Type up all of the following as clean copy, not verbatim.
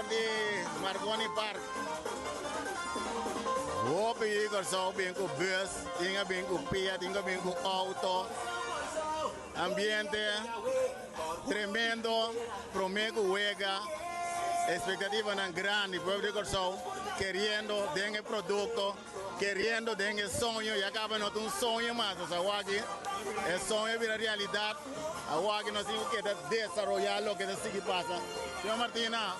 di Marconi Park. Hopi di Kòrsou bin ku bus, tin a bin ku pia, tin a bin ku outo. Ambiente tremendo, promé ku wega, espektativanan grandi. Pueblo di Kòrsou keriendo den e produkto. Keriendo den e soño, ya caba no ta un soño mas, nos a wak-i e soño bira realidad, a wak-i nos tin cu keda desaroya loke ta sigui pasa. Señor Martina,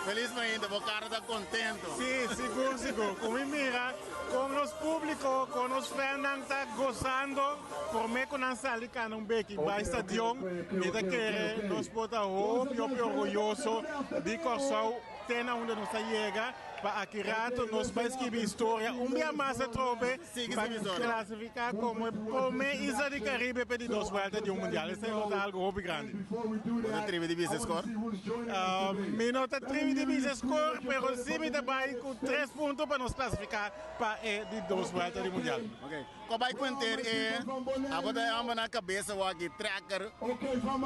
feliz mainta, bo cara ta contento. Sí, sigur, sigur. Cu mi mira con nos publico, con nos fannan ta gozando prome cu nan sali cana un beki bay stadion, mi ta kere nos por ta hopi, hopi orguyoso di Corsou te na unda nos a yega. Pa aki rato nos bai skibi historia un bia mas atrobe pa clasifica como e prome isla di Caribe pa e di dos vuelta di un mundial. Esey lo ta algo hopi grandi. Bo ta tribi di bisa e score? Mi no ta tribi di bisa e score, pero si mi ta bai cu tres punto pa nos clasifica pa e di dos vuelta di mundial. Ok. Ko bai cuenter e abo ta e homber na cabeza waki tracker.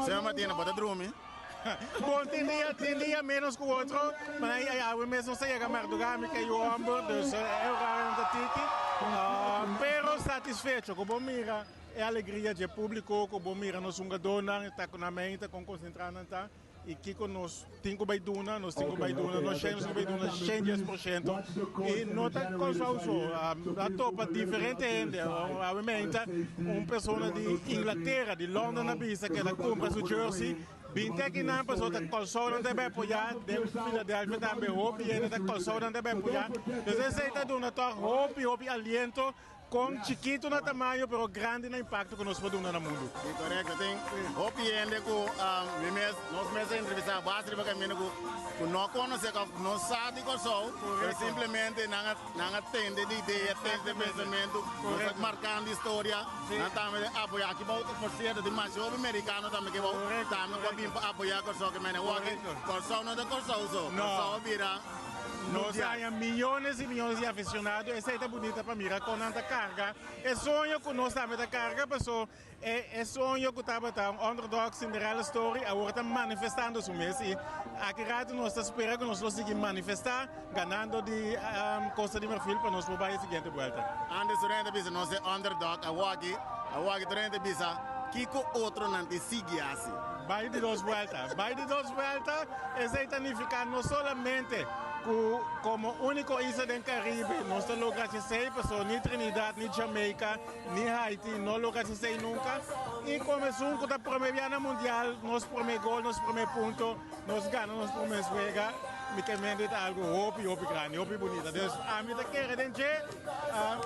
Señor Martina, bo ta drumi? Bon, tin dia, tin dia menos ku otro, ma awe mes nos a yega mardugá, mi ke yu hòmber, dus e horario no ta tiki. Pero satisfecho ku bo mira e alegria dje públiko, ku bo mira nos hungadónan ta ku nan mente, kon konsentrá nan ta i kiko nos tin ku bai duna, nos tin ku bai duna nos shen, nos tin ku bai duna 110% i no ta Kòrsou so, a topa diferente hende, awe mente un persona di Inglatera, di London a bisa ku el a kumpra su jersey. Binti akinan pasobra ta Kòrsounan ta bai apoyá, den Philadelphia tambe hopi hende ta Kòrsounan ta bai apoyá. Entonces esei ta duna tòg hopi hopi aliento kon chikitu na tamaño pero grandi na impakto ku nos por duna na mundu. Si korekto, tin hopi hende ku mi mes, nos mes a entrevistá basta riba kaminda ku ku no konosé òf no sa di Kòrsou, pero simplemente nan a Nan a tende di idea, tende di pensamentu, nos a markando historia, nan tambe ta apoyá. Aki bou, por sierto, tin masha hopi merikano tambe aki bou, tambe ku a bin pa apoyá Kòrsou. Ke mene wòrdu, Kòrsou no ta Kòrsou so, Kòrsou a bira mundial. Nos haña miyones i miyones di aficionado, esei ta bunita pa mira kon nan ta karga e soño ku nos tambe ta karga, paso E soño cu tabata un underdog Cinderella story awor ta manifestando su mes y aki rato nos ta spera cu nos lo sigui manifesta ganando di Costa di Marfil pa nos por bay e siguiente buelta. Antes tur hende ta bisa nos e underdog awor aki awor aki tur hende ta bisa kico otronan tin sigui haci. Bay di dos buelta, bay di dos buelta esey ta nifica no solamente cu como unico isla den Caribe nos ta logra haci esey pasobra ni Trinidad ni Jamaica Ni Haiti no logra esei nunca y como esun cu ta prome bia na mundial, nos prome gol, nos prome punto, nos gana nos prome wega, mi ke mende ta algo hopi hopi grandi, hopi bunita. Dus ami ta kere den dje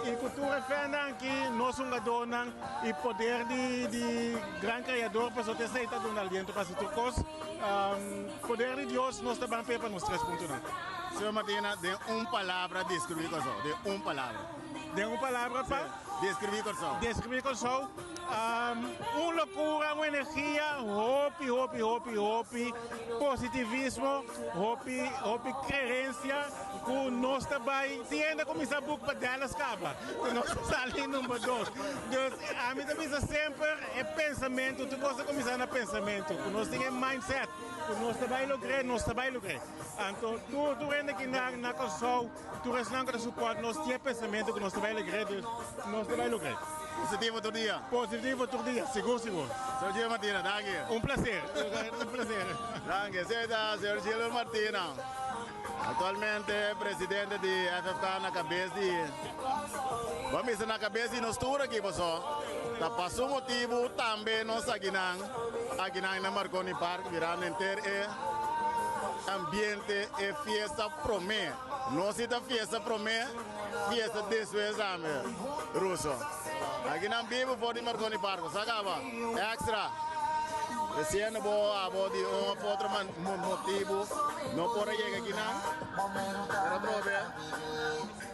y cu tur e fannan aki, nos hungadornan y poder di di gran creador pasobra esei ta duna aliento pa haci tur cos, poder di Dios nos ta ban pe pa nos tres puntonan. Señor Martina, den un palabra describi Kòrsou, den un palabra. Den un palabra pa? Describí Kòrsou. Describí Kòrsou, un lokura, un energia, hopi, hopi, hopi, hopi positivismo, hopi, hopi krerensia ku nos ta bai, tin hende a kuminsá buk pa Dallas kaba, ku nos ta sali number dos. Dus ami ta bisa semper e pensamentu, tur kos ta kuminsá na pensamentu, ku nos tin e mindset ku nos ta bai logr'é, nos ta bai logr'é. Anto tur tur hende ki na Kòrsou. Tur esnan ku ta support nos tin e pensamentu ku nos ta bai logr'é, dus nos ta bai logr'é. Positivo tur dia. Positivo tur dia, sigur sigur. Señor Gilbert Martina, danki. Un placer, un placer. Danki. Esei ta señor Gilbert Martina, actualmente presidente di FFK na kabes di, bo a mester na kabes di nos tur aki paso ta pa su motibu tambe nos akinan, akinan na Marconi Park mirando henter e ambiente, e fiesta prome. No si ta fiesta prome, fiesta despues tambe. Ruso. Aki nan bibu for di Marconi Park. Sa caba. Extra. Recién bo abo di un of otro motibu no por a yega aki nan. Pero atrobe.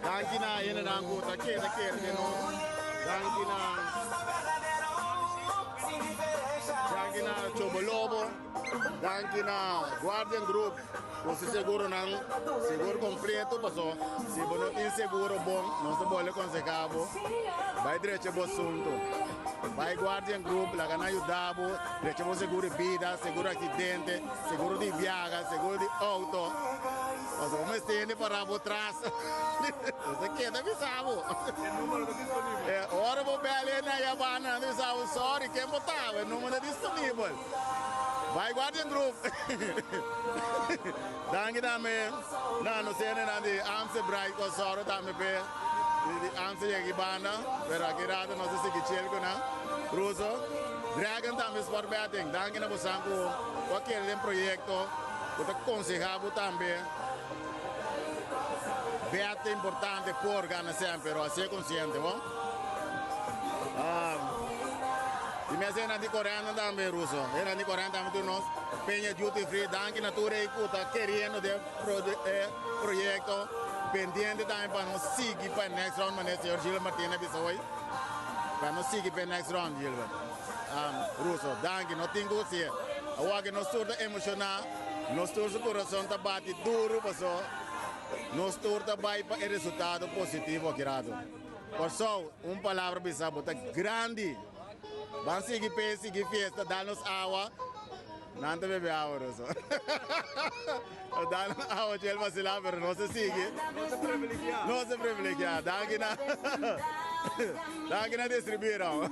Danki na hendenan ku ta keda kere den nos. Danki na Danki na Chobolobo. Danki na Guardian Group ku su seguronan, seguro kompleto paso si bo no tin seguro bon nos ta bolbe konsehá bo bai drecha bo asuntu. Bai Guardian Group laga nan yuda bo drecha bo seguro di bida, seguro di aksidente, seguro di biaha, seguro di outo. Paso bo mester hende pará bo tras. Bo ta keda bisa bo. E numero ta disponibel. E ora bo bel e na yabana nan ta bisa bo sorry ken bo ta e numero ta disponibel. Bai Guardian Group. Danki tambe na nos hendenan di Amstel Bright ku a sòru tambe p'e di Amstel yega aki banda. Pero aki rato nos ta sigui chill ku nan. Ruso, Dragon tambe Sport Betting. Danki na bosan ku a kere den proyekto ku ta konsehá bo tambe. Bet ta importante por gana semper, pero hacié consciente, bo. Y mes enan di corenta tambe, Ruso. Enan di corenta tambe tur nos Peña Duty Free. Danki na tur ey cu ta keriendo den e proyecto. Pendiente tambe pa nos sigui pa e next round, manera señor Gilbert Martina a bisa hoy. Pa nos sigui pa e next round, Gilbert. Ruso, danki. No tin cu hacié. Awor aki nos tur ta emociona. Nos tur su kurason ta bati duru paso nos tur ta bai pa e resultado positivo aki rato. Kòrsou, un palabra bisa bo ta grandi. Ban sigui pe, sigui fiesta, dal nos awa. Nan ta bebe awa Ruso. Dal nos awa chel vasilá pero nos ta sigui. Nos ta privilegiá. Nos ta privilegiá. Danki na danki na distribuirnan.